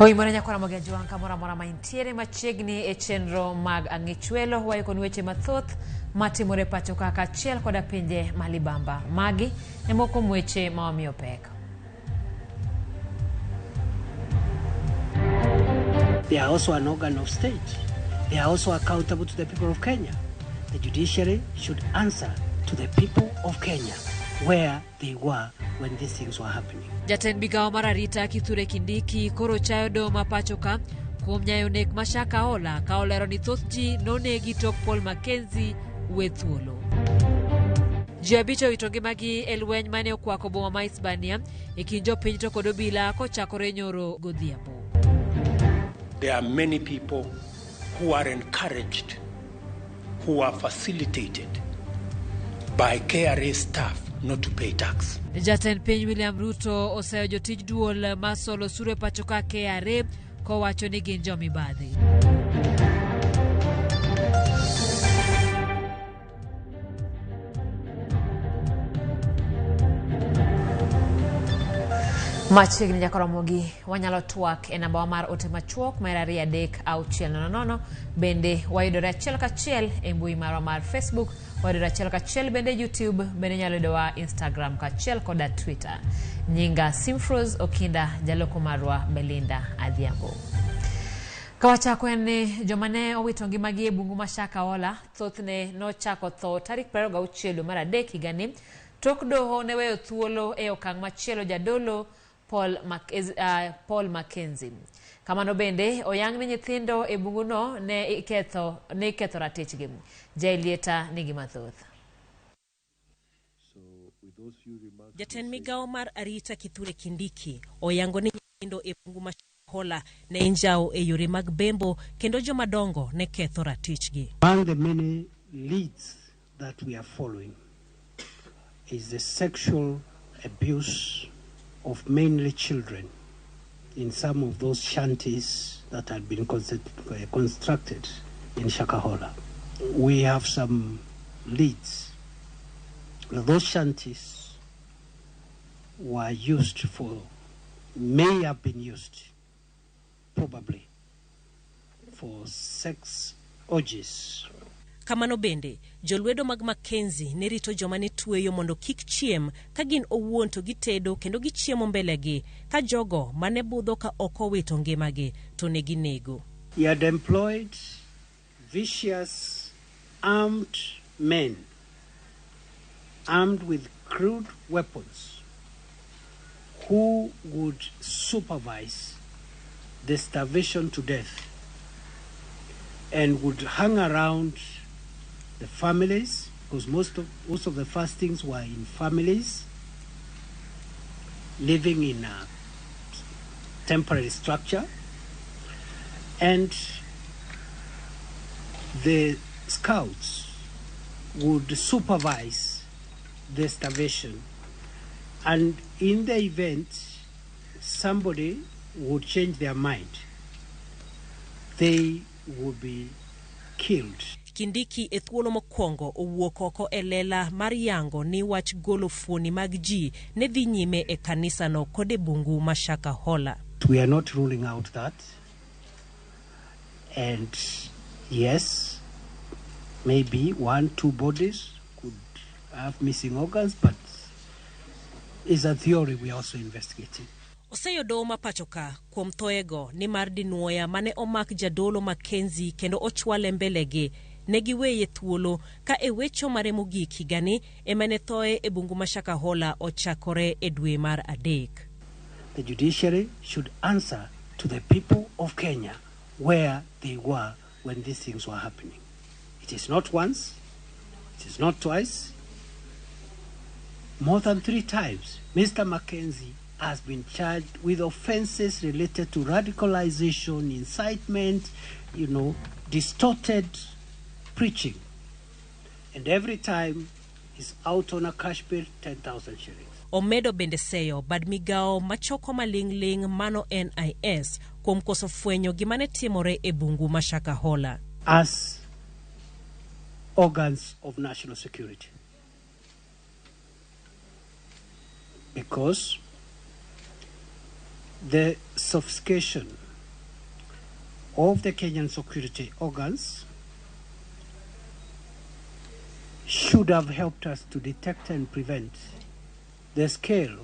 Oimore nyakora Ramogi Ajwang' kamoro amora ma intiere machiegni e chenro mag Ang'ichwelo waikoni weche mathoth matimore pacho ka kaachiel koda pinje ma libamba. Magi e moko kuom weche ma wamiyo pek. They are also an organ of state. They are also accountable to the people of Kenya. The judiciary should answer to the people of Kenya where they were when these things were happening. Jatend migawo mar arita Kithure Kindiki koro chayo doho ma pacho ka kuom nyayo nek ma Shakahola ka olero ni thoth ji nonegi tok Paul Mackenzie we thuolo. Ji abich owito ngimagi e lweny mane okwako boma ma Hispania e kind jopiny to kod obila kochakore nyoro godhiambo. There are many people who are encouraged, who are facilitated by KRA staff not to pay tax. Jatend piny William Ruto oseyo jotij duol ma solo osuru e pacho ka KRA kowacho ni gin jomibadhi. Machiegni jakoromogi wanyalo twak e namba wa mar ote machuok mar 23600. Bende wayudore achiel kachiel e mbui marwa mar Facebook, wayudore achiel kachiel bende YouTube, bende nyalo yudowa Instagram kaachiel koda Twitter. Nyinga Simfros Okinda, jaloko marwa Belinda Adhiambo. Kawachako en ni joma ne owito ngimagi e bungu ma Shakahola thothne nochako tho tarik 26 dwe mar adek higani tok doho ne weyo thuolo e okang' machielo jadolo Paul Mackenzie. Kamano bende oyang ni nyithindo e bunguno ne iketho ratichgi. Jailieta nigi mathoth. Jatend migawo mar arita Kithure Kindiki oyango ni nyithindo e bungu ma Shakahola ne injawo e yore mag bembo kendo jomadongo ne ketho ratichgi. Among the many leads that we are following is the sexual abuse of mainly children in some of those shanties that had been constructed in Shakahola. We have some leads. Those shanties were used for, may have been used, probably, for sex orgies. Kamano bende, jolwedo mag Mackenzie ne rito joma ne tweyo mondo kik chiem ka gin owuon to gitedo kendo gichiemo mbelegi ka jogo mane budho ka ok owito ngimagi to ne ginego. He had employed vicious armed men armed with crude weapons who would supervise the starvation to death and would hang around the families, because most of the fastings were in families living in a temporary structure, and the scouts would supervise the starvation, and in the event somebody would change their mind, they would be killed. Kindiki e thuolo mokwongo owuok oko e lela mar yango ni wach golo fuoni mag ji ne dhi nyime e kanisano kod e bungu ma Shakahola. We are not ruling out that. And yes, maybe 1-2 bodies could have missing organs, but it's a theory we are also investigating. Oseyo doho ma pacho ka kuom thoego ni mar dinuoya mane omak jadolo Mackenzie kendo ochwale mbelegi ne giweye thuolo ka e wecho mare mogik higani ema ne thoe e bungu ma Shakahola ochakore e dwe mar adek. The judiciary should answer to the people of Kenya where they were when these things were happening. It is not once, it is not twice, more than 3 times. Mr. Mackenzie has been charged with offenses related to radicalization, incitement, distorted preaching. And every time he's out on a cash bail, 10,000 shillings. Omedo bende seyo bad migawo machoko maling'ling' mano NIS kuom koso fwenyo gima ne timore e bungu ma Shakahola. As organs of national security. Because the sophistication of the Kenyan security organs should have helped us to detect and prevent the scale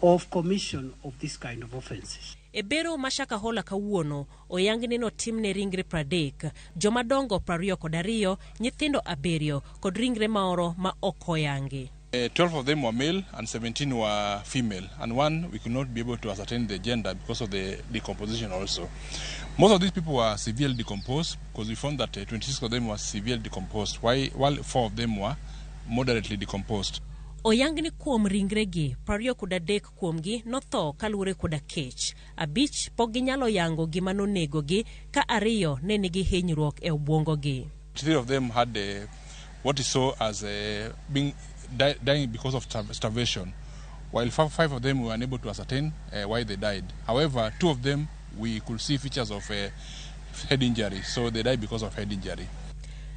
of commission of this kind of offenses. E bero ma Shakahola kawuono, oyang ni notimne ringre 30, jomadongo 22, nyithindo 7 kod ringre maoro ma ok oyangi. 12 of them were male and 17 were female, and one we could not be able to ascertain the gender because of the decomposition also. Most of these people were severely decomposed because we found that 26 of them were severely decomposed, while 4 of them were moderately decomposed. Oyang ni kuom ringregi, 23 kuomgi notho kaluwore koda kech. 5 pok ginyalo yango gima nonegogi ka 2 ne nigi hinyruok e obwongogi. 3 of them had what is saw as being dying because of starvation, while 5 of them were unable to ascertain why they died. However, 2 of them we could see features of head injury, so they died because of head injury.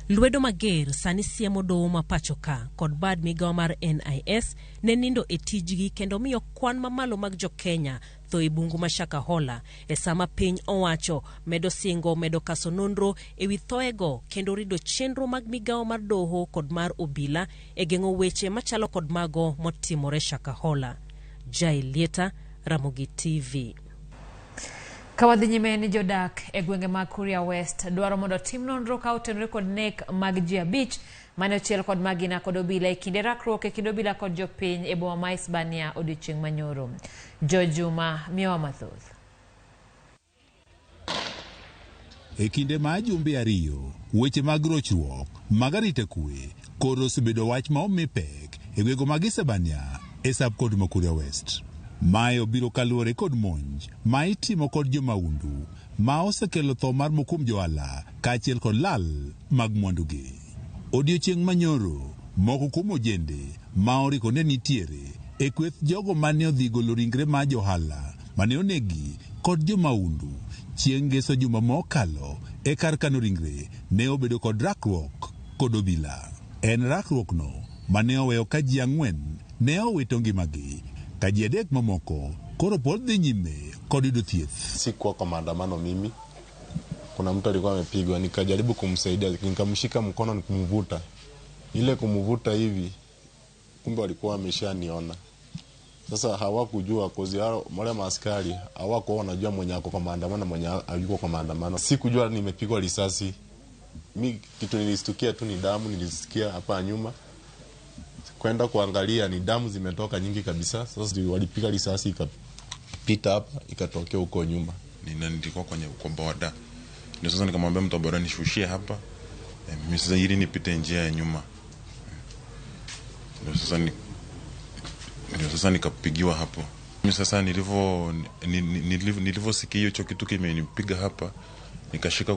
Lwedo mager sani siemo doho ma pacho ka kod bad migawo mar NIS ne nindo e tijgi kendo miyo kwan mamalo mag jo-Kenya tho e bungu ma Shakahola e sama piny owacho medo singo medo kaso nonro ewi thoego kendo rido chenro mag migawo mar doho kod mar obila e geng'o weche machalo kod mago motimore Shakahola. Jai Lieta, Ramogi TV. Ka wadhi nyime ni jodak e gwenge mag Kuria West dwaro mondo tim nonro ka otenore kod nek mag ji 5 mane ochiel kod magina kod obila e kinde rakruok e kind obila kod jopiny e boma ma Isebania odiochieng' manyoro. George Juma miyowa mathoth. E kinde ma jumbe 2, weche mag rochruok mag arita kwe koro osebedo wach ma omi pek e gwenge mag Isebania e sub-county ma Kuria West. Mae obiro kaluwore kod monj ma itimo kod jomaundu ma osekelo tho mar moko kuom johala kaachiel kod lal mag mwandugi. Odiochieng' manyoro, moko kuom ojende ma oriko ne nitiere e kweth jogo mane odhi golo ringre mar johala mane onegi kod jomaundu chieng' ngeso juma mokalo e kar kano ringre ne obedo kod rakruok kod obila. En rakruok no mane oweyo ka ji 4 ne owito ngimagi ka ji 3 mamoko koro pod dhi nyime kod yudo thieth. Sikuwa kwa maandamano mimi, kuna mtu alikuwa amepigwa, nikajaribu kumsaidia, nikamshika mkono nikumvuta. Ile kumvuta hivi, kumbe walikuwa wameshaniona. Sasa hawakujua kozi hao wale maaskari hawakuwa wanajua mwenye ako kwa maandamano mwenye hayuko kwa maandamano. Sikujua nimepigwa risasi. Mi kitu nilistukia tu ni damu, nilisikia hapa nyuma. Kwenda kuangalia ni damu zimetoka nyingi kabisa. Sasa walipiga risasi ikapita hapa ikatokea huko nyuma. Nilikuwa kwenye kwa boda. Ndio sasa nikamwambia mtu wa boda nishushie hapa. Mimi sasa ili nipite njia ya nyuma. Ndio sasa nikapigiwa hapo. Mimi sasa nilivyosikia hicho kitu kimenipiga hapa, nikashika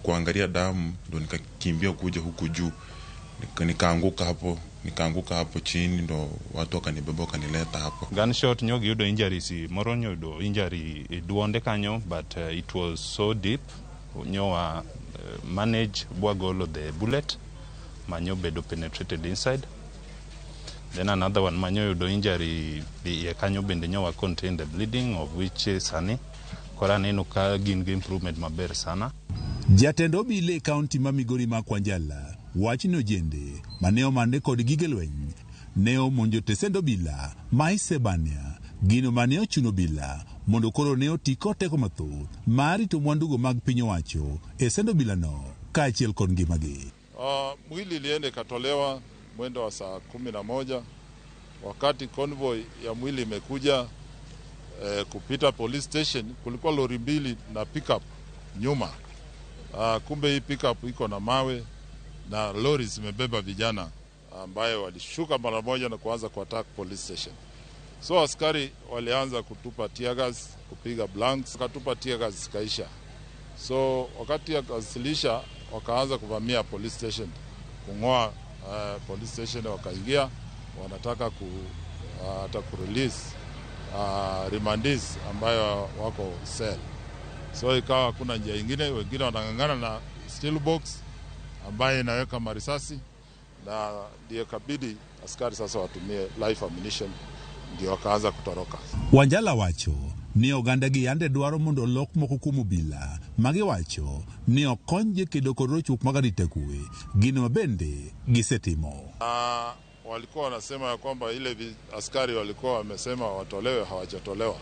kuangalia damu, ndio nikakimbia kuja huku juu. Nikaanguka hapo chini, ndo watu wakanibeba wakanileta hapo. Gunshot nyogi yudo injuries, moro nyodo injury duonde kanyo, but it was so deep nyowa manage bwagolo the bullet manyo bedo penetrated inside. Then another one manyo yudo injury iye kanyo bende nyowa contain the bleeding, of which sani kora neno ka gin gi improvement maber sana. Jatend obila e kaunti ma Migori ma Kwanjala wacho ni ojende mane omande kod gige lweny ne omonjo tesend obila ma Isebania, gino mane ochuno obila mondo koro ne oti kod teko mathoth mar rito mwandugo mag piny owacho e send obilano kaachiel kod ngimagi. Mwili ilienda ikatolewa mwendo wa saa 11 wakati convoy ya mwili imekuja kupita police station. Kulikuwa lori 2 na pickup nyuma. Kumbe hii pickup iko na mawe na lori zimebeba vijana ambayo walishuka mara moja na kuanza kuattack police station. So askari walianza kutupa tear gas, kupiga blanks, wakatupa tear gas zikaisha. So wakati yakasilisha wakaanza kuvamia police station, kungoa police station, wakaingia wanataka hata ku release remandees ambayo wako cell. So ikawa hakuna njia nyingine, wengine wanang'ang'ana na steel box ambaye inaweka marisasi, na ndio kabidi askari sasa watumie live ammunition, ndio wakaanza kutoroka. Wanjala wacho ni oganda gi yande dwaro mondo olok moko kuom obila ma giwacho ni okony ji kedo kod rochruok mag arita kwe, gino ma bende gisetimo. Na walikuwa wanasema ya kwamba ile askari walikuwa wamesema watolewe hawajatolewa,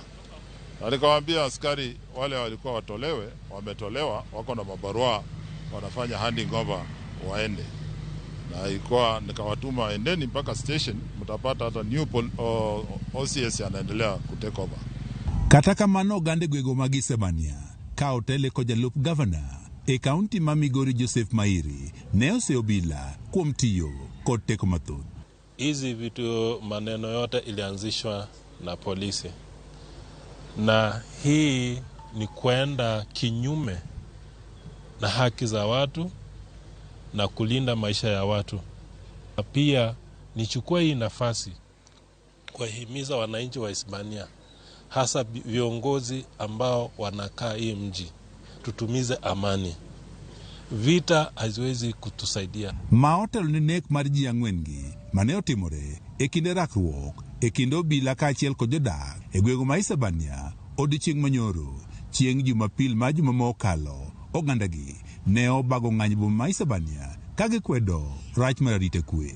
na nikawaambia askari wale walikuwa watolewe wametolewa, wako na mabarua wanafanya handing over waende, na ilikuwa nikawatuma endeni mpaka station, mtapata hata new OCS anaendelea kutake over. Kata kamano oganda e gwego mag Isebania ka otele kod jalup gavana e kaunti ma Migori Joseph Mairi ne oseyo obila kuom tiyo kod teko mathoth. Hizi vitu maneno yote ilianzishwa na polisi, na hii ni kwenda kinyume na haki za watu na kulinda maisha ya watu. Na pia nichukue hii nafasi kuwahimiza wananchi wa Isebania, hasa viongozi ambao wanakaa hii mji, tutumize amani. Vita haziwezi kutusaidia. Ma otelo ni nek mar ji ang'wen gi mane otimore e kinde rakruok e kind obila kaachiel kod jodak e gwego ma Isebania odiochieng' manyoro. Chieng' Jumapil ma juma ma okalo, oganda gi ne obago ng'anyo boma ma Isebania ka gikwedo rach mar arita kwe.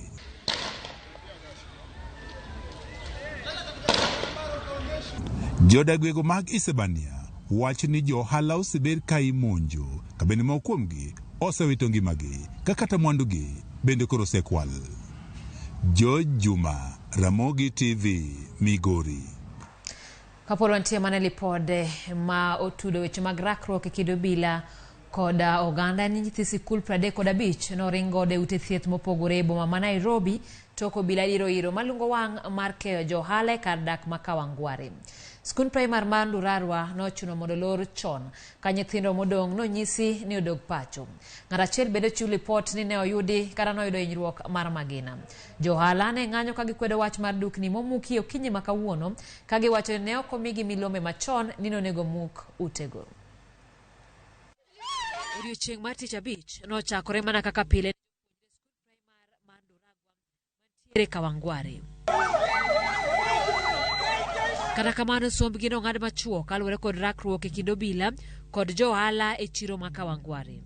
Jodak gwego mag Isebania wacho ni jo ohala osebed ka imonjo ka bende moko kuomgi osewito ngimagi ka kata mwandugi bende koro osekwal. George Juma, Ramogi TV, Migori. Kapod wantie mana e lipode ma otudo weche mag rakruok e kind obila kod oganda ni nyithi sikul 35 noring godo e ute thieth mopogore e boma ma Nairobi tok obila diro iro malungo wang' mar keyo jo ohala e kar dak ma Kawangware. Skund primar mar Ndurarwa nochuno mondo olor chon ka nyithindo modong' nonyisi ni odog pacho. Ng'at achiel bende ochiw lipot ni ne oyudi kata noyudo hinyruok mar magina. Jo ohala ne ng'anyo ka gikwedo wach mar dukni momuki okinyi ma kawuono ka giwacho ni ne ok omigi milome machon ni nonego muk utego. Odiochieng' mar tich abich nochakore mana kaka pile mantiere Kawangware. Kata kamano sombgi nong'ad machuok kaluwore kod rakruok e kind obila kod jo ohala e chiro ma Kawangware.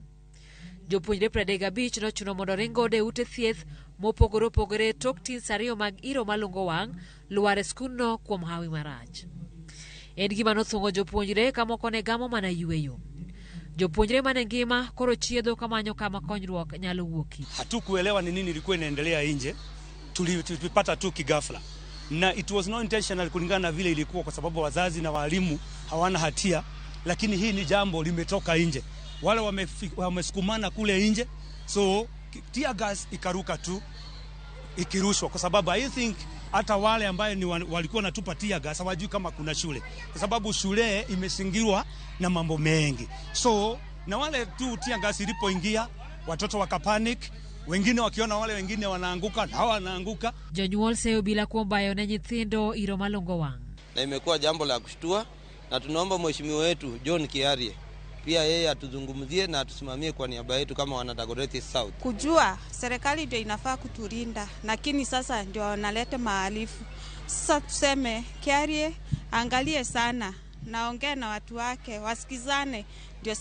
Jopuonjre 35 nochuno mondo ring godo e ute thieth mopogore opogore tok tins ariyo mag iro malungo wang' lwar e skundno kuom hawi marach. En gima nothung'o jopuonjre ka moko ne gamo mana yueyo. Jopuonjre mane ngima koro chiedho kamanyo kama konyruok nyalo wuokie. Hatukuelewa ni nini ilikuwa inaendelea nje, tulipata tu kigafla, na it was not intentional kulingana na vile ilikuwa, kwa sababu wazazi na walimu hawana hatia, lakini hii ni jambo limetoka nje, wale wamesukumana kule nje, so tear gas ikaruka tu ikirushwa, kwa sababu I think hata wale ambaye ni walikuwa wanatupa tear gas hawajui kama kuna shule, kwa sababu shule imezingirwa na mambo mengi. So na wale tu tear gas ilipoingia watoto wakapanic, wengine wakiona wale wengine wanaanguka na wanaanguka. Jonyuol seyo bila kuom bayo ne nyithindo iro malongo wang'. Na imekuwa jambo la kushtua, na tunaomba mheshimiwa wetu John Kiarie pia yeye atuzungumzie na atusimamie kwa niaba yetu kama wana Dagoretti South. Kujua serikali ndio inafaa kutulinda, lakini sasa ndio wanaleta maalifu. Sasa tuseme Kiarie angalie sana, naongea na watu wake wasikizane, ndio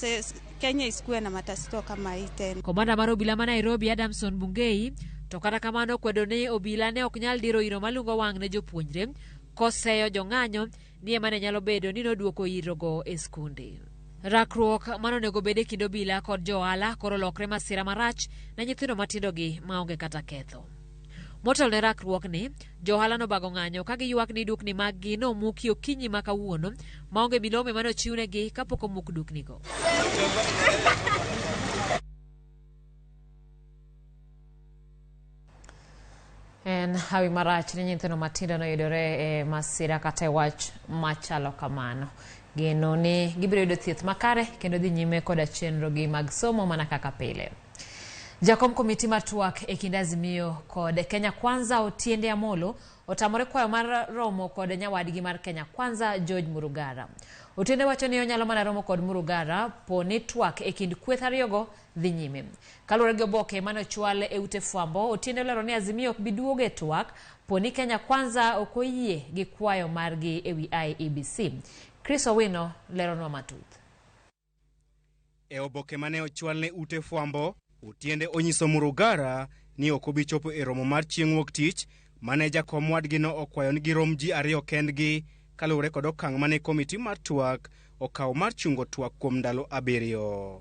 Kenya isikuwe na matatizo kama hii tena. Komanda mar obila ma Nairobi Adamson Bungei to kata kamano kwedo ni obila ne ok nyal diro iro malungo wang' ne jopuonjre koseyo jong'anyo ni ema ne nyalo bedo ni noduoko irogo e skunde. Rakruok manonego bed e kind obila kod jo ohala koro lokre masira marach ne nyithindo matindo gi maonge kata ketho. Motelo ne rakruok ni, jo ohala nobago ng'anyo ka giywak ni dukni maggi nomuki okinyi ma kawuono maonge milome mane ochiwnegi kapok omuk duknigo. En hawi marach ni nyithindo matindo noyudore e masira kata e wach machalo kamano. Geno ni gibiro yudo thieth makare kendo dhi nyime koda chenrogi mag somo mana kaka pile. Jakom komiti mar twak e kind Azimio kod Kenya Kwanza Otiende Amolo otamore kwayo mar romo kod nyawadgi mar Kenya Kwanza George Murugara. Otiende wacho ni onyalo mana romo kod Murugara po ni twak e kind kweth ariyogo dhi nyime. Kaluwore gi oboke mane ochwal e ute fwambo, Otiende olero ni Azimio ok bi duogo e twak po ni Kenya Kwanza ok oyie gi kwayo margi ewi IEBC. Chris Owino leronwa matut. E oboke mane ochwal ne ute fwambo, Otiende onyiso Murugara ni ok obi chopo e romo mar chieng' wuok tich mane jakom wadgino okwayo ni girom ji ariyo kendgi kaluwore kod okang' mane komiti mar twak okawo mar chungo twak kuom ndalo 7.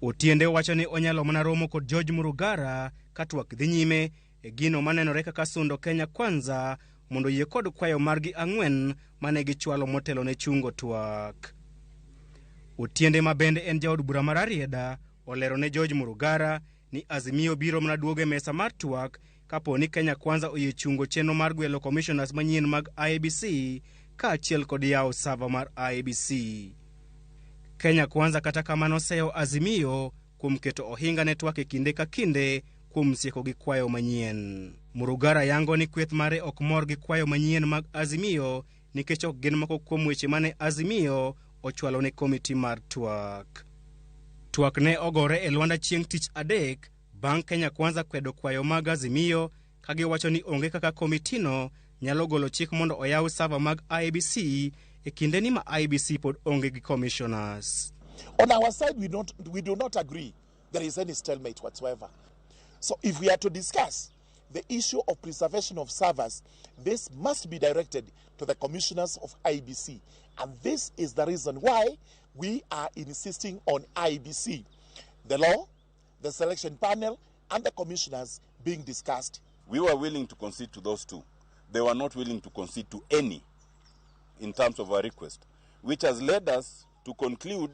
Otiende wacho ni onyalo mana romo kod George Murugara ka twak dhi nyime e gino manenore kaka sundo Kenya Kwanza mondo oyie kod kwayo margi 4 mane gichwalo motelo ne chungo twak. Otiende ma bende en jaod bura mar Rarieda olero ne George Murugara ni Azimio biro mana duogo e mesa mar twak kapo ni Kenya Kwanza oyie chungo chenro mar gwelo commissioners manyien mag IEBC kaachiel kod yawo server mar IEBC. Kenya Kwanza kata kamano seyo Azimio kuom keto ohinga ne twak e kinde ka kinde kuom sieko gi kwayo manyien. Murugara yango ni kweth mare ok mor gi kwayo manyien mag Azimio nikech ok gin moko kuom weche mane Azimio ochwalo ne komiti mar twak. Twak ne ogore e Luanda chieng' tich adek bang' Kenya Kwanza kwedo kwayo mag Azimio ka giwacho ni onge kaka komitino nyalo golo chik mondo oyaw server mag IEBC e kinde ni ma IEBC pod onge gi commissioners. On our side, we do not agree there is any stalemate whatsoever. So if we are to discuss the issue of preservation of servers, this must be directed to the commissioners of IEBC. And this is the reason why we are insisting on IEBC, the law, the selection panel, and the commissioners being discussed. We were willing to concede to those two. They were not willing to concede to any in terms of our request, which has led us to conclude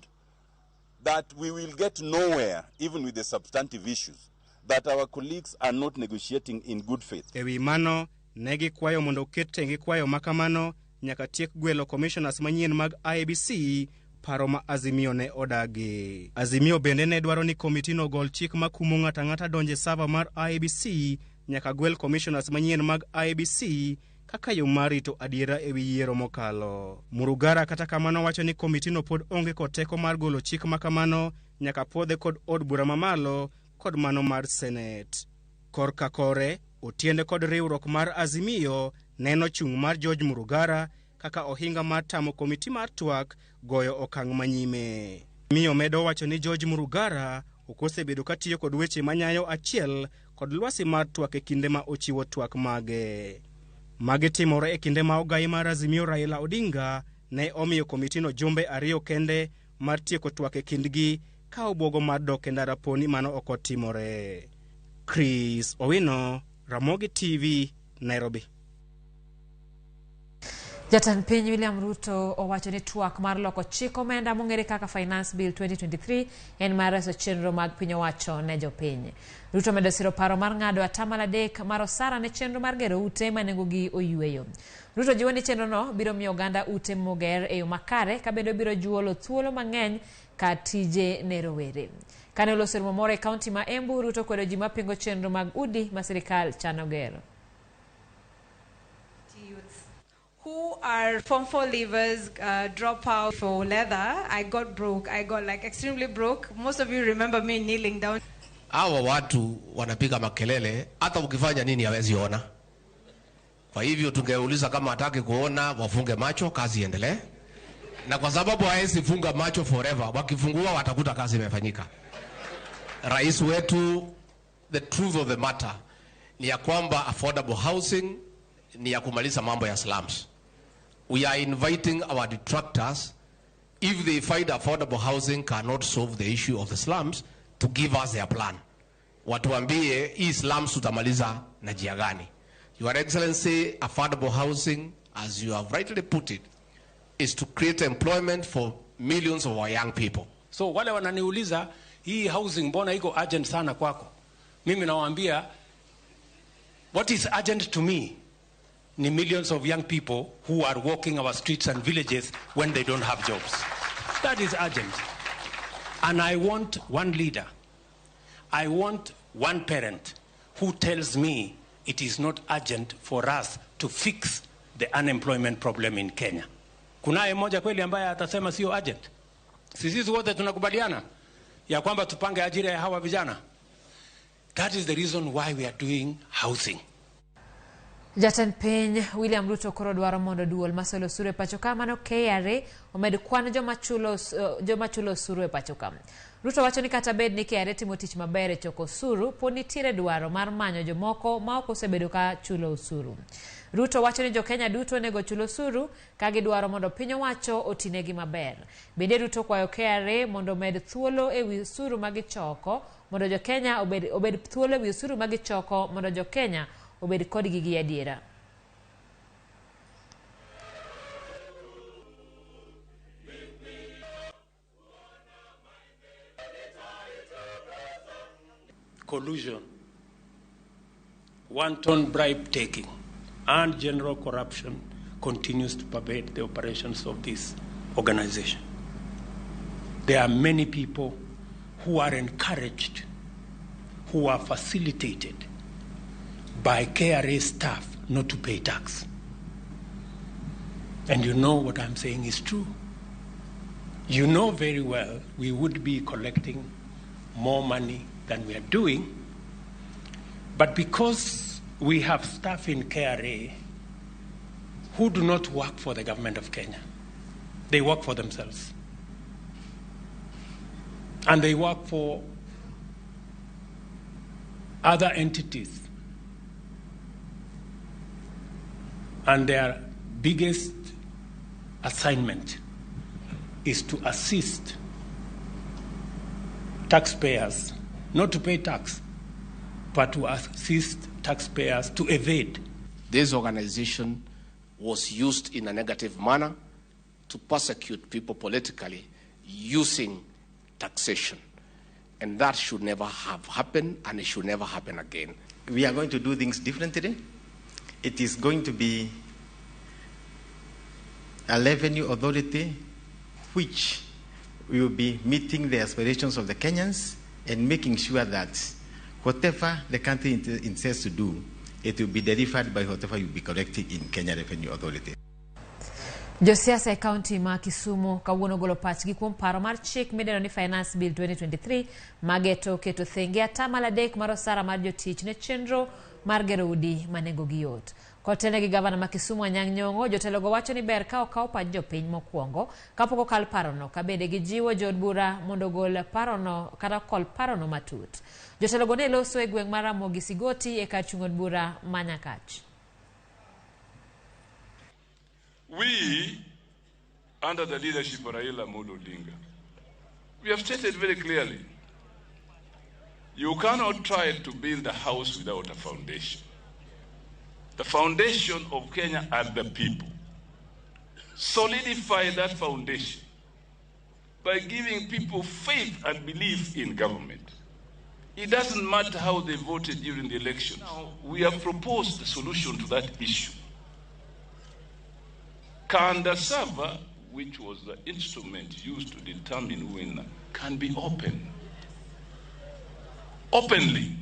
that we will get nowhere, even with the substantive issues, that our colleagues are not negotiating in good faith. Ewi mano, ne gikwayo mondo oket tenge kwayo makamano nyaka tiek gwelo commissioners manyien mag IEBC, paro ma Azimio ne odagi. Azimio bende ne dwaro ni komitino ogol chik makumo ng'ato ang'ata donjo e server mar IEBC nyaka gwel commissioners manyien mag IEBC kaka yo mar rito adiera ewi yiero mokalo. Murugara kata kamano wacho ni komitino pod onge kod teko mar golo chik makamano nyaka puodhe kod od bura mamalo kod mano mar Senate. Korka kore, Otiende kod riwruok mar Azimio neno chung' mar George Murugara kaka ohinga mar tamo komiti mar twak goyo okang' manyime. Miyo medo wacho ni George Murugara ok osebedo katiyo kod weche manyayo achiel kod lwasi mar twak e kinde ma ochiwo twak mage. Magi timore e kinde ma ogai mar Azimio Raila Odinga ne omiyo komitino jumbe 2 kende mar tieko twak e kindgi ka obwogo mar dok e ndara poni mano ok otimore. Chris Owino, Ramogi TV, Nairobi. Jatend piny William Ruto owacho ni twak mar loko chik omenda mong'ere kaka Finance Bill 2023 en mar reso chenro mag piny owacho ne jopiny. Ruto medo siro paro mar ng'ado 3% mar osara ne chenro mar gero ute ma nengogi oyueyo. Ruto jiwo ni chenrono biro miyo oganda ute moger e yo makare ka bende biro juolo thuolo mang'eny ka tije ne rowere. Kane oloso romo moro e kaunti ma Embu, Ruto kwedo ji mapingo chenro mag udi ma sirikal chano gero. Who are Form 4 leavers, drop out for leather. I got broke. I got like extremely broke. Most of you remember me kneeling down. Hawa watu wanapiga makelele, hata ukifanya nini hawezi ona. Kwa hivyo tungeuliza kama hataki kuona, wafunge macho, kazi iendelee. Na kwa sababu hawezi funga macho forever, wakifungua watakuta kazi imefanyika. Rais wetu, the truth of the matter ni ya kwamba affordable housing ni ya kumaliza mambo ya slums. We are inviting our detractors, if they find affordable housing cannot solve the issue of the slums, to give us their plan. Watuambie hii slums tutamaliza na njia gani. Your Excellency, affordable housing, as you have rightly put it, is to create employment for millions of our young people. So wale wananiuliza hii housing mbona iko urgent sana kwako? Mimi nawaambia what is urgent to me ni millions of young people who are walking our streets and villages when they don't have jobs. That is urgent. And I want one leader. I want one parent who tells me it is not urgent for us to fix the unemployment problem in Kenya. Kunaye mmoja kweli ambaye atasema sio urgent? Sisi wote tunakubaliana ya kwamba tupange ajira ya hawa vijana. That is the reason why we are doing housing. Jatend piny William Ruto koro dwaro mondo duol masolo osuru e pacho ka mano KRA omed kwan joma chulo osuru e pacho ka. Ruto wacho ni kata bed ni KRA timo tich maber e choko osuru, pod nitiere dwaro mar manyo jomoko ma ok osebedo ka chulo osuru. Ruto wacho ni jo-Kenya duto onego chul osuru ka gidwaro mondo piny owacho otinegi maber. Bende Ruto kwayo KRA mondo omed thuolo e wi osuru ma gichoko mondo jo-Kenya obed thuolo e wi osuru ma gichoko mondo jo-Kenya obed kodgi gi adiera. Collusion, wanton bribe taking, and general corruption continues to pervade the operations of this organization. There are many people who are encouraged, who are facilitated by KRA staff not to pay tax. And you know what I'm saying is true. You know very well we would be collecting more money than we are doing, but because we have staff in KRA who do not work for the government of Kenya, they work for themselves. And they work for other entities. And their biggest assignment is to assist taxpayers, not to pay tax, but to assist taxpayers to evade. This organization was used in a negative manner to persecute people politically using taxation. And that should never have happened, and it should never happen again. We are going to do things differently. It is going to be a revenue authority which will be meeting the aspirations of the Kenyans and making sure that whatever the country intends to do, it will be delivered by whatever will be collected in Kenya Revenue Authority. Josiasa e kaunti ma Kisumu kawuono golo pachgi kuom paro mar chik midendo ni Finance Bill 2023 mageto keto thenge 3% mar osara mar jotich ne chenro mar gero udi ma nengogi yot. Kotene gi gavana ma Kisumu Anyang' Nyong'o, jotelogo wacho ni ber ka okaw pach jopiny mokwongo kapok okal parono, ka bende gijiwo jood bura mondo ogol parono kata okol parono matut. Jotelogo ne loso e gweng' mar Ramogi Sigoti e kar chung' od bura ma Nyakach. We, under the leadership of Raila Amolo Odinga, we have stated very clearly, you cannot try to build a house without a foundation. The foundation of Kenya are the people. Solidify that foundation by giving people faith and belief in government. It doesn't matter how they voted during the election. Now, we have proposed the solution to that issue. Can the server, which was the instrument used to determine winner, can be open? Openly.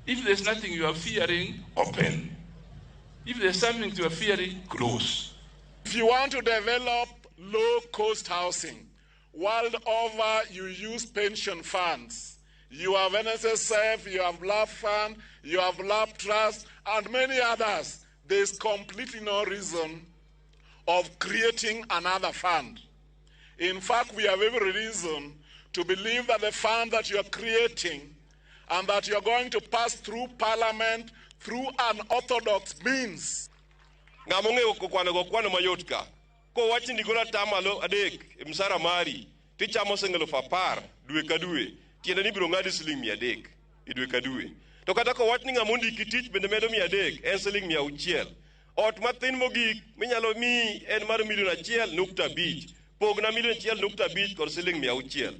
If there's nothing you are fearing, open. If there's something you are fearing, close. If you want to develop low-cost housing, world over you use pension funds. You have NSSF, you have LAP Fund, you have LAP Trust, and many others. There's completely no reason of creating another fund. In fact, we have every reason to believe that the fund that you are creating and that you are going to pass through Parliament through unorthodox means. Ng'ama ong'eyo kwano go kwano mayot ka. Kowach ni golo atamalo 3 e msara mari, tichamo siling 10,000 dwe ka dwe, tiende ni ibiro ng'adi siling 300 e dwe ka dwe. To kata kowach ni ng'ama ondiki tich bende medo 300, en siling 600. Ot mathin mogik minyalo miyi en mar 1.5 million. Pogna 1.5 million kod siling 600.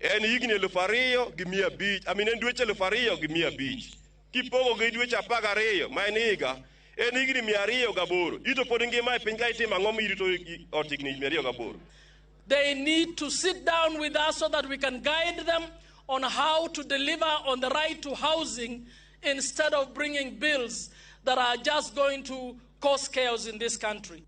En higni 2,500, I mean en dweche 2,500. Kipogo gi dweche 12 ma en higa, en higni 208. Ito pod ngima e piny ka itimo ang'o mirito ot higni 208? They need to sit down with us so that we can guide them on how to deliver on the right to housing instead of bringing bills that are just going to cause chaos in this country.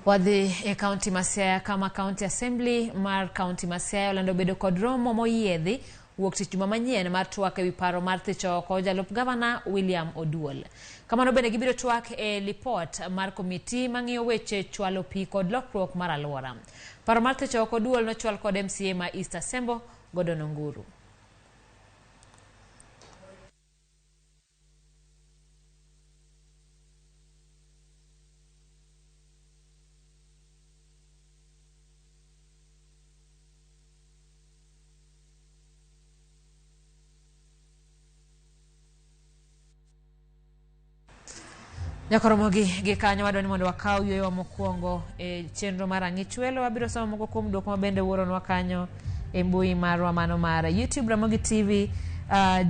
Wadhi e kaunti ma Siaya kama County Assembly mar kaunti ma Siaya olando bedo kod romo moyiedhi wuok tich juma manyien mar twak ewi paro mar thicho oko jalup gavana William Oduol. Kamano bende gibiro twak e lipot mar komiti mang'iyo weche chwalo pi kod lokruok mar alwora. Paro mar thicho oko Oduol nochwal kod MCA ma East Asembo Gordon Onguru. Nyakoromogi gi kanyo wadwa ni mondo wakaw yueyowa mokwongo e chenro mar ang'ich welo. Wabiro somo moko kuom duoko ma bende wuoronwa kanyo e mbui marwa mano mar YouTube Ramogi TV.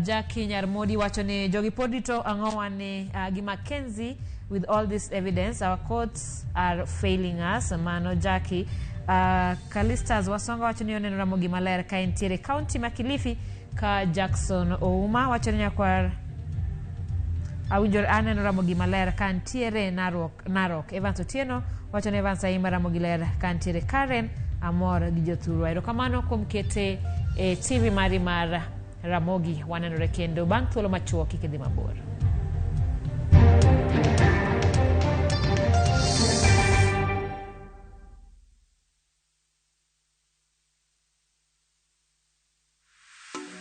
Jackie Nyarmodi wacho ni jogi pod rito ang'owa ni gi Mackenzie with all this evidence our courts are failing us. Mano Jackie. Kalistas Wasonga wacho ni oneno Ramogi maler ka entiere county ma Kilifi ka Jackson Ouma wacho ni nyakwar awinjo aneno Ramogi maler ka ntiere Narok, Narok. Evans Otieno wacho ni Evans Aima Ramogi ler ka ntiere Karen amor gi jothurwa. Erokamano kuom kete e TV mari mar Ramogi. Wanenore kendo bang' thuolo machuok kik idhi mabor.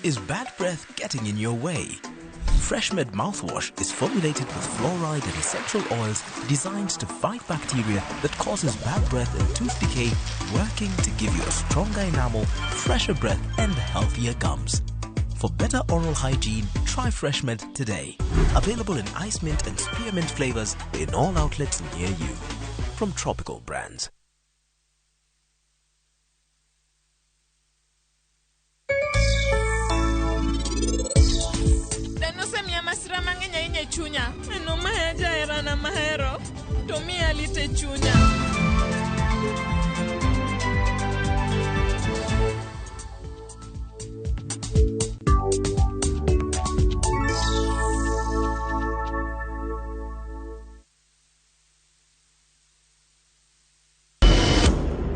Is bad breath getting in your way? FreshMed mouthwash is formulated with fluoride and essential oils designed to fight bacteria that causes bad breath and tooth decay, working to give you a stronger enamel, fresher breath, and healthier gums. For better oral hygiene, try FreshMed today. Available in ice mint and spearmint flavors in all outlets near you. From Tropical Brands. Dhano osemiya masira mang'eny ahinya e chunya. Neno maya jaherana mahero, to miya lit e chunya.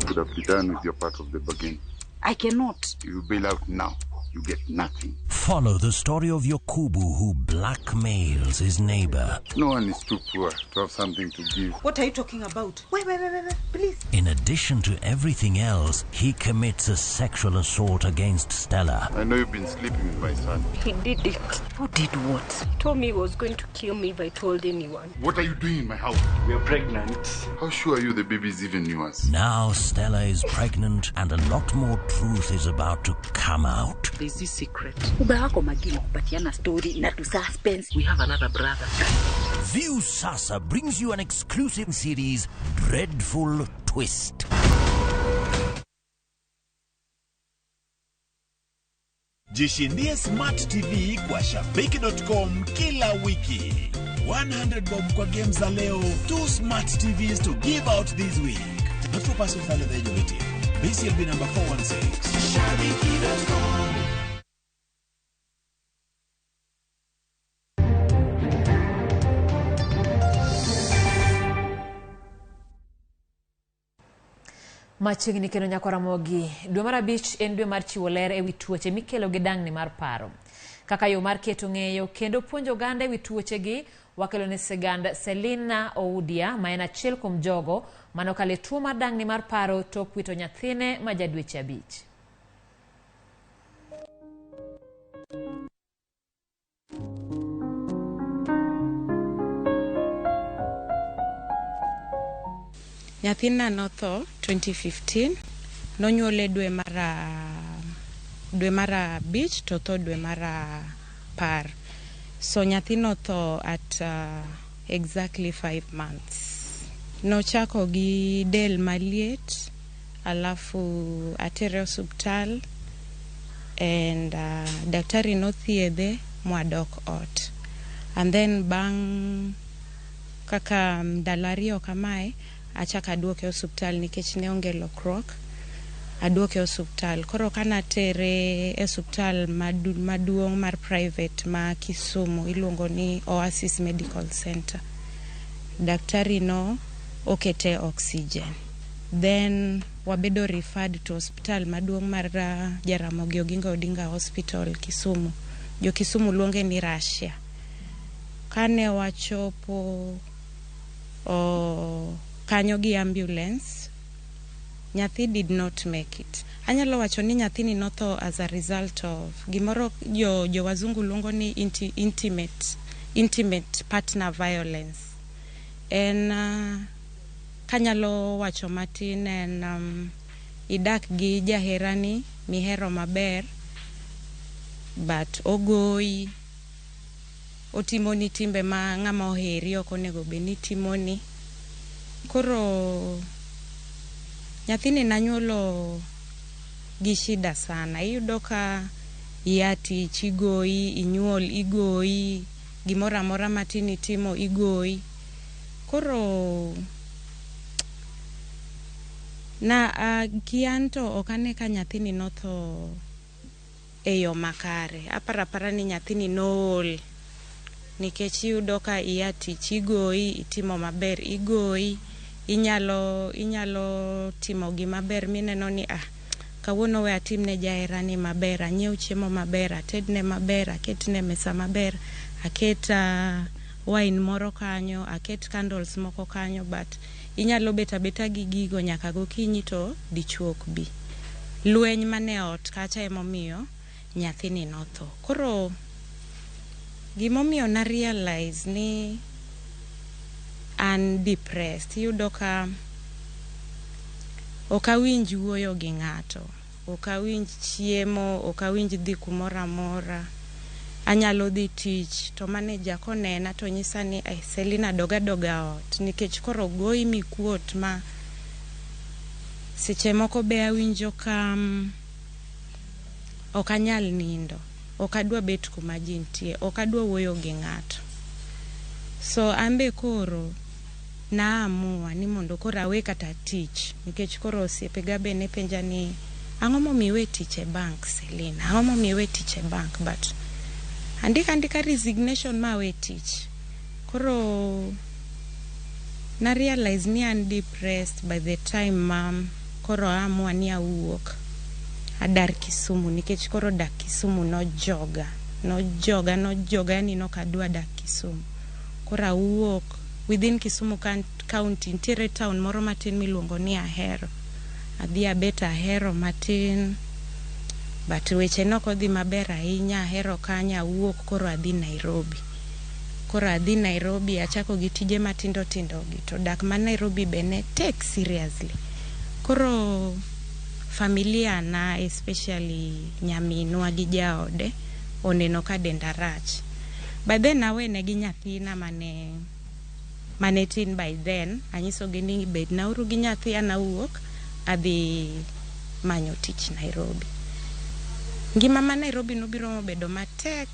Could have be done with your part of the bargain. I cannot. You bail out now, you get nothing. Follow the story of Yokubu who blackmails his neighbor. No one is too poor to have something to give. What are you talking about? Wait, wait, wait, wait, wait, please. In addition to everything else, he commits a sexual assault against Stella. I know you've been sleeping with my son. He did it. Who did what? He told me he was going to kill me if I told anyone. What are you doing in my house? We are pregnant. How sure are you the baby is even yours? Now Stella is pregnant and a lot more truth is about to come out. There's this secret. Uba wako makini kupatiana story na tu suspense. We have another brother. View Sasa brings you an exclusive series, Dreadful Twist. Jishindie Smart TV kwa Shabiki.com kila wiki. 100 bob kwa games za leo, 2 Smart TVs to give out this week. Not for persons under the age of 18. BCLB number 416. Shabiki.com. Machiegni kendo nyako Ramogi, dwe mar 5 en dwe mar chiwo ler ewi tuoche mikelo gi dang'ni mar paro. Kaka yo mar keto ng'eyo kendo puonjo oganda ewi tuochegi, wakelo ne sigand Selina Oudia ma en achiel kuom jogo manokalo e tuo mar dang'ni mar paro tok wito nyathine ma ja dweche 5. Nyathina notho 2015, nonyuole dwe mar 5 to tho dwe mar 10. So nyathi notho at exactly 5 months. Nochako gi del maliet, alafu atere osuptal and daktari nothiedhe mwadok ot. And then bang' kaka ndalo 2 kamae, achako aduoke osuptal nikech ne onge lokruok. Aduoke osuptal. Koro kanatere e osuptal maduong' mar private ma Kisumu iluongo ni Oasis Medical Center. Daktari no okete oxygen. Then Wabedo referred to osiptal maduong' mar Jaramogi Oginga Odinga Hospital Kisumu. Jo Kisumu luonge ni Russia. Kane wachopo kanyo gi ambulance, nyathi did not make it. Anyalo wacho ni nyathini notho as a result of gimoro jo wazungu luongo ni intimate partner violence. En kanyalo wacho matin en idak gi jaherani mihero maber, but ogoyi, otimoni timbe ma ng'ama oheri ok onego bed ni timoni. Koro nyathini nanyuolo gi shida sana. Iyudo ka iya tich igoyi, inyuol igoyi, gimoro amora matin itimo igoyi. Koro na kian to ok ane ka nyathini notho e yo makare. Aparo apara ni nyathini nool nikech iyudo ka iya tich igoyi, itimo maber igoyi, inyalo timo gima ber mineno ni kawuono we atimne jaherani maber, anyiew chiemo maber, atedne maber, aketne mesa maber, aket wine moro kanyo, aket candles moko kanyo, but inyalo bet abeta gi gigo nyaka gokinyi to dichuo ok bi. Lweny mane ot kacha emomiyo nyathini notho. Koro gimomiyo na realize ni an depressed, iyudo ka ok awinj wuoyo gi ng'ato, ok awinj chiemo, ok awinj dhi kumoro amora. Anyalo dhi tich to manager konena to nyisa ni Selina dog adoga ot nikech koro goyi mikuot ma seche moko be awinjo ka ok anyal nindo, ok adwa bet kuma ji nitie, ok adwa wuoyo gi ng'ato. So an be koro naamua ni mondo koro awe kata tich nikech koro osiepega be ne penja ni ang'o momiyo iwe tich e bank Selina, ang'o momiyo iwe tich e bank, but andika resignation ma awe tich. Koro na realize ni an depressed by the time ma koro aamua ni awuok adar Kisumu nikech koro dak Kisumu nojoga, yani nok adwa dak Kisumu. Koro awuok within Kisumu county, nitiere town moro matin miluongo ni Ahero. Adhi abet Ahero matin, but weche nok odhi maber ahinya. Ahero kanyo awuok koro adhi Nairobi. Koro adhi Nairobi achako gi tije matindo tindo gi, to dak ma Nairobi be ne tek seriously. Koro familia na especially nyaminwa gi jaode oneno ka denda rach. By then awene gi nyathina mane tin by then, anyisogi ni bednauru gi nyathi an awuok adhi manyo tich Nairobi. Ngima ma Nairobi nobiro mobedo matek.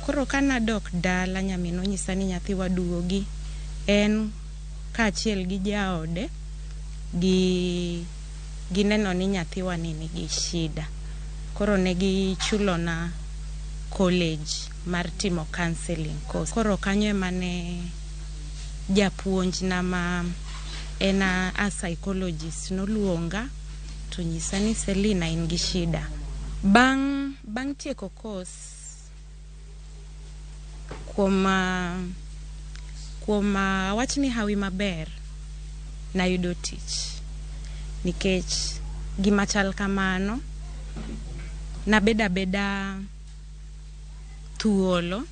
Koro kanadok dala nyaminwa onyisa ni nyathi waduogi, en kaachiel gi jaode gi gineno ni nyathiwa ni nigi shida. Koro ne gichulona college mar timo counseling course. Koro kanyo ema ne japuonjna ma en a psychologist noluonga to nyisa ni Selina in gi shida. Bang' tieko course kuom awach ni hawi maber nayudo tich nikech gima chal kamano nabeda abeda thuolo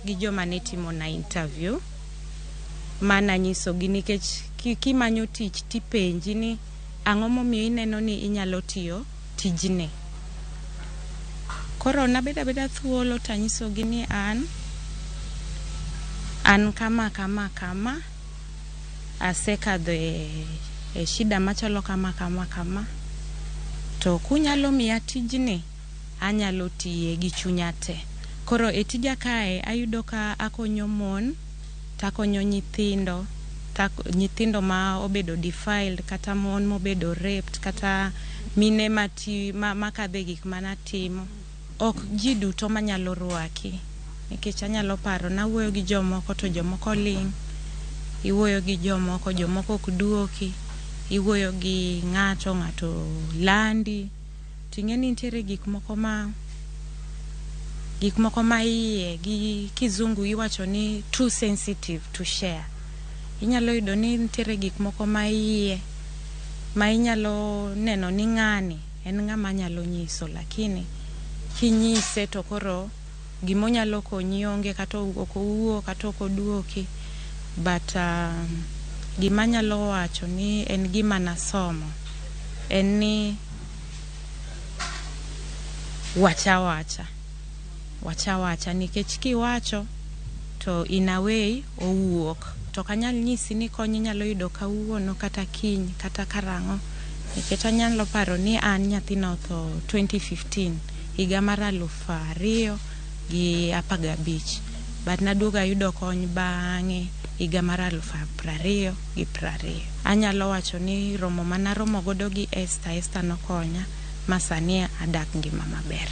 gi joma ne timona interview mananyisogi nikech kimanyo tich tipenji ni ang'o momiyo ineno ni inyalo tiyo tijni. Koro nabeda abeda thuolo tanyisogi ni an kama kama kama asekadho e shida machalo kama kama kama, to kunyalo miya tijni anyalo tiye gi chunya te. Koro e tija kae ayudo ka akonyo mon takonyo nyithindo, nyithindo ma obedo defiled kata mon mobedo raped kata mine makadhe gik manatimo. Ok ji duto manyalo rwaki nikech anyalo paro nawuoyo gi jomoko to jomoko ling'. Iwuoyo gi jomoko, jomoko ok duoki. Iwuoyo gi ng'ato, ng'ato landi. Ting'e ni nitiere gik moko ma iye gi kizungu iwacho ni too sensitive to share. Inyalo yudo ni nitiere gik moko ma iye ma inyalo neno ni ng'ani en ng'ama nyalo nyiso, lakini kinyise to koro gimonyalo konyi onge, kata ok owuo kata ok oduoki. But gima anyalo wacho ni en gima nasomo en ni wacha wacha nikech kiwacho to in a way owuok. To ok anyal nyisi ni kony inyalo yudo kawuono kata kiny kata karang'o, nikech anyalo paro ni an nyathina otho 2015 higa mar 2015, but naduogo ayudo kony bang'e higa mar 2020. Anyalo wacho ni romo manaromo godo gi Esther nokonya ma sani adak ngima maber.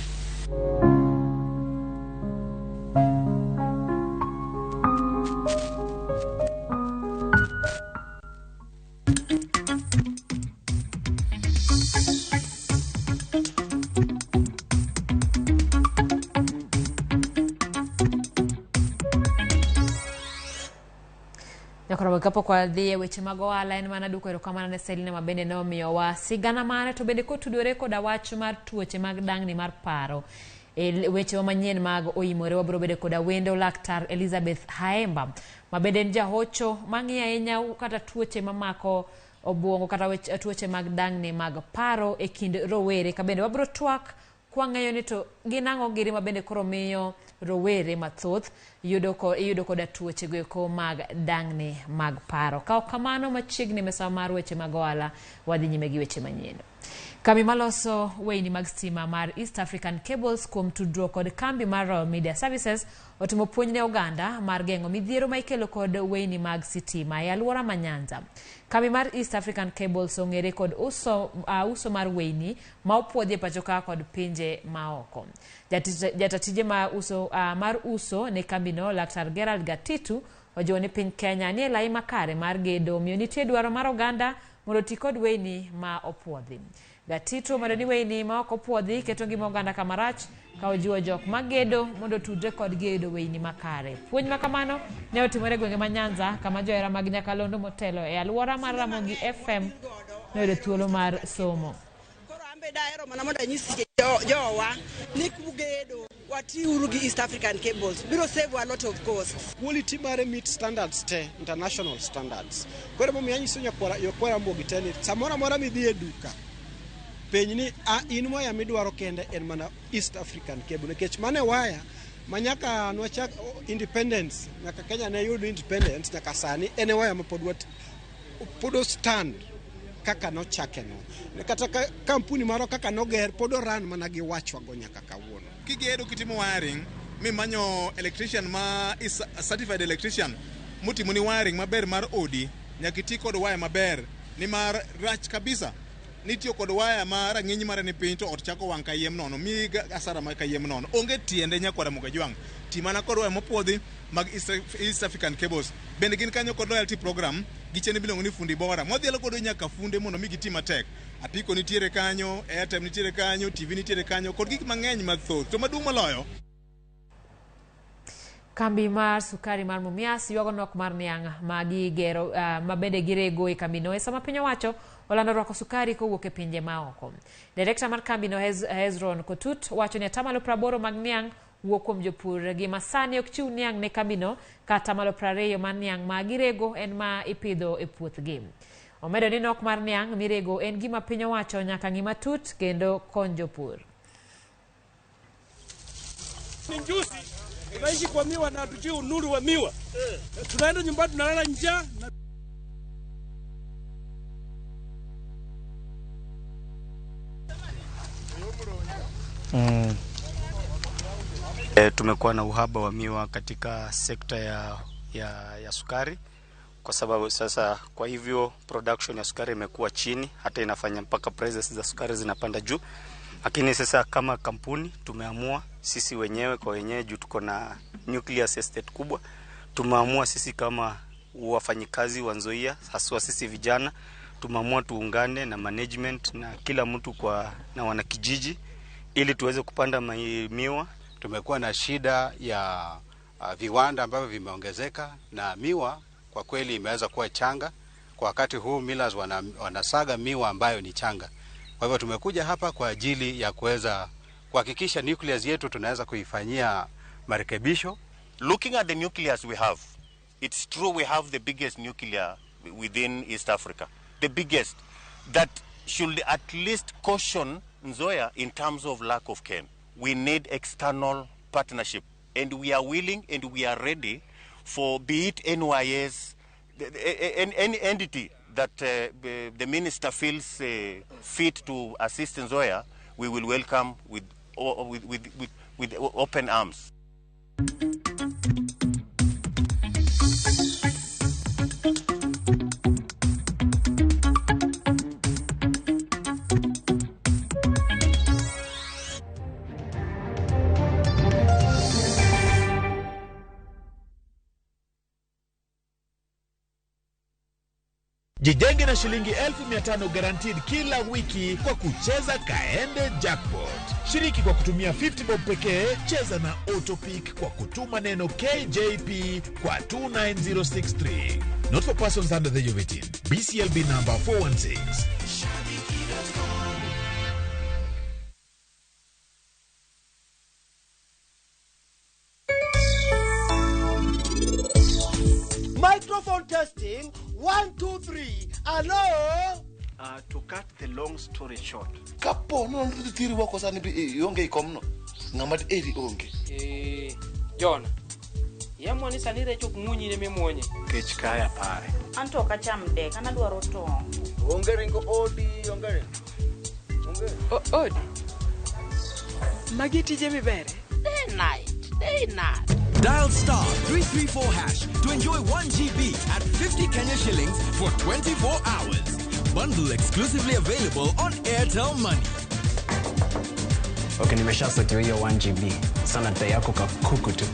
Kapok wadhi e weche mag ohala, en mana duoko erokamano ne Selina ma bende nomiyowa sigana mare, to bende kotudore koda wach mar tuoche mag dangni mar paro. E weche manyien mag Oimore wabiro bedo koda wendo Laktar Elizabeth Haemba ma bende en jahocho mang'iyo ahinya kata tuoche mamako obwongo kata tuoche mag dangni mag paro e kind rowere, ka bende wabiro twak kwang'eyo ni to gin ang'o giri ma bende koro miyo rowere mathoth iyudo koda tuoche goeko mag dangni mag paro. Ka ok kamano, machiegni mesa mar weche mag ohala, wadhi nyime gi weche manyien. Kambi maloso weyni mag stima mar East African Cables kuom tudruok kod kambi mar Royal Media Services otimo puonj ne oganda mar geng'o midhiero ma ikelo kod weyni mag sitima e alwora ma Nyanza. Kambi mar East African Cables ong'ere kod uso mar weyni ma opuodhi e pacho ka kod pinje maoko. Jatatije mar uso ne kambino Laktar Gerald Gatitu ojiwo ni piny Kenya nie lai makare mar gedo, omiyo nitie dwaro mar oganda mondo oti kod weyni ma opuodhi. Gatitu omedo ni weyni ma ok opuodhi keto ngima oganda kamarach ka ojiwo jok magedo mondo otudre kodgi e yudo weyni makare. Puonj ma kamano ne otimore e gwenge ma Nyanza kama johera mag nyakalondo motelo e alwora mar Ramogi FM noyudo thuolo mar somo. Dahero mana mondo anyis jowa ni kugedo watiuru gi East African Cables biro save a lot of costs. Quality mare meet standards te, international standards. Koro momiyo anyiso nyakwara Ramogi te ni samoro amora midhi e duka penj ni in waya midwaro kende en mana East African Cable, nikech mane waya ma nyaka nwachak independence, nyaka Kenya ne yud independence nyaka sani en waya ma pod stand kaka nochake no. Kata kampuni moro kaka noger pod oran mana gi wachwago nyaka kawuono. Kigedo kitimo wiring mimanyo electrician ma is a certified electrician motimoni wiring maber mar odi, nyaka iti kod waya maber nimar rach kabisa nitiyo kod waya ma rang'iny mare ni piny to ot chako wang' kayiem nono, miyi asara ma kayiem nono. Onge tiende nyakwara Ramogi Ajwang', ti mana kod waya mopuodhi mag East African Cables. Bende gin kanyo kod loyalty program gi chenro miluongo ni Fundi Bora mwadhialo godo nyaka funde mondo mi giti matek. Apiko nitiere kanyo, airtime nitiere kanyo, TV nitiere kanyo kod gik mang'eny mathoth. To maduong' moloyo, kambi mar sukari mar Mumias ywago nok mar niang' ma gigero ma bende girego e kambino e sama piny owacho olando rwako sukari kowuok e pinje maoko. Direkta mar kambino Hezron Kotut wacho ni 80% mag niang' wuok kuom jopur gi masani ok chiw niang' ne kambino, kata 20% mar niang' ma girego en ma ipidho e puothgi. Omedo ni nok mar niang' mirego en gima piny owacho nyaka ng'i matut kendo kony jopur. Juzi tunaishi kwa miwa na hatujui unuru wa miwa. Tunaenda nyumbani tunalala njaa. Tumekuwa na uhaba wa miwa katika sekta ya sukari kwa sababu sasa, kwa hivyo production ya sukari imekuwa chini, hata inafanya mpaka prices za sukari zinapanda juu. Lakini sasa kama kampuni tumeamua sisi wenyewe kwa wenyewe, juu tuko na nucleus estate kubwa, tumeamua sisi kama Wafanyikazi wa Nzoia haswa sisi vijana tumeamua tuungane na management na kila mtu kwa na wanakijiji ili tuweze kupanda miwa. Tumekuwa na shida ya viwanda ambavyo vimeongezeka na miwa kwa kweli imeweza kuwa changa. Kwa wakati huu millers wanasaga miwa ambayo ni changa. Kwa hivyo tumekuja hapa kwa ajili ya kuweza kuhakikisha nucleus yetu tunaweza kuifanyia marekebisho. Looking at the nucleus we have, it's true we have the biggest nuclear within East Africa, the biggest, that should at least caution Nzoia in terms of lack of cane. We need external partnership, and we are willing and we are ready for, be it NYS, any entity that the minister feels fit to assist Nzoia, we will welcome with open arms. Jijenge na shilingi 1500 guaranteed kila wiki kwa kucheza Kaende Jackpot. Shiriki kwa kutumia 50 bob pekee, cheza na Autopick kwa kutuma neno KJP kwa 29063. Not for persons under the age of 18. BCLB number 416. Microphone testing. 1, 2, 3. Hello? To cut the long story short. Kapo no ndithiri wako sani bi onge ikomno. Ngama eri onge. John. Yamwani sanire chok munyi ne memonye. Kech kaya pare. Anto ok acham dek, an adwaro tong'. Onge ringo odi, onge ringo. Onge. Odi. Magi tije mibere. Day night, day night. Dial star 334 hash to enjoy 1 GB at 50 Kenya shillings for 24 hours. Bundle exclusively available on Airtel Money. Okay, nimeshasetiwa hiyo 1 GB. Sana dai yako kakuku tu.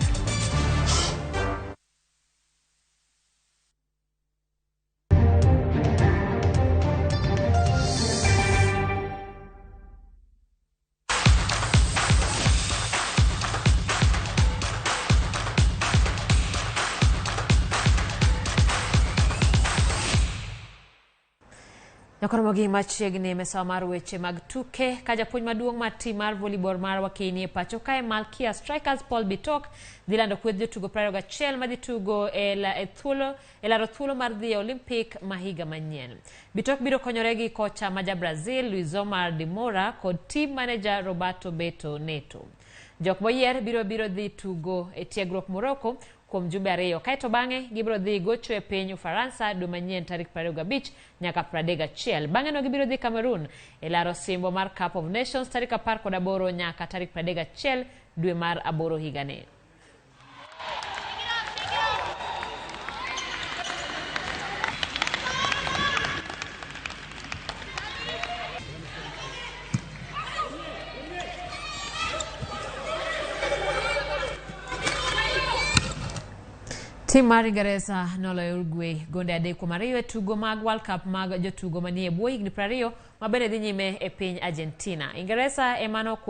Nyakoromogi machiegni mesawa mar weche mag tuke ka japuonj maduong' mar tim mar volleyball mar Wakini e pacho kae Malkia Strikers Paul Bitok dhi lando kweth jotugo 21 madhi tugo e laro thuolo mar dhi e Olympic ma higa manyien. Bitok biro konyore gi kocha ma ja Brazil Luiz Omar de Moura kod team manager Roberto Beto Neto. Jok moyier biro dhi tugo e tiegruok Morocco kuom jumbe 2 kaeto bang'e gibiro dhi gocho e piny Ufaransa dwe manyien tarik 25 nyaka 31. Bang'e no gibiro dhi Cameroon e laro simbo mar Cup of Nations tarik 18 nyaka tarik 31 dwe mar 8 higani. Tim mar Ingeresa noloyo Uruguay gonde 3-2 e tugo mag World Cup mag jotugo manie bwo higni 20 ma bende dhi nyime e piny Argentina. Ingeresa ema nokwongo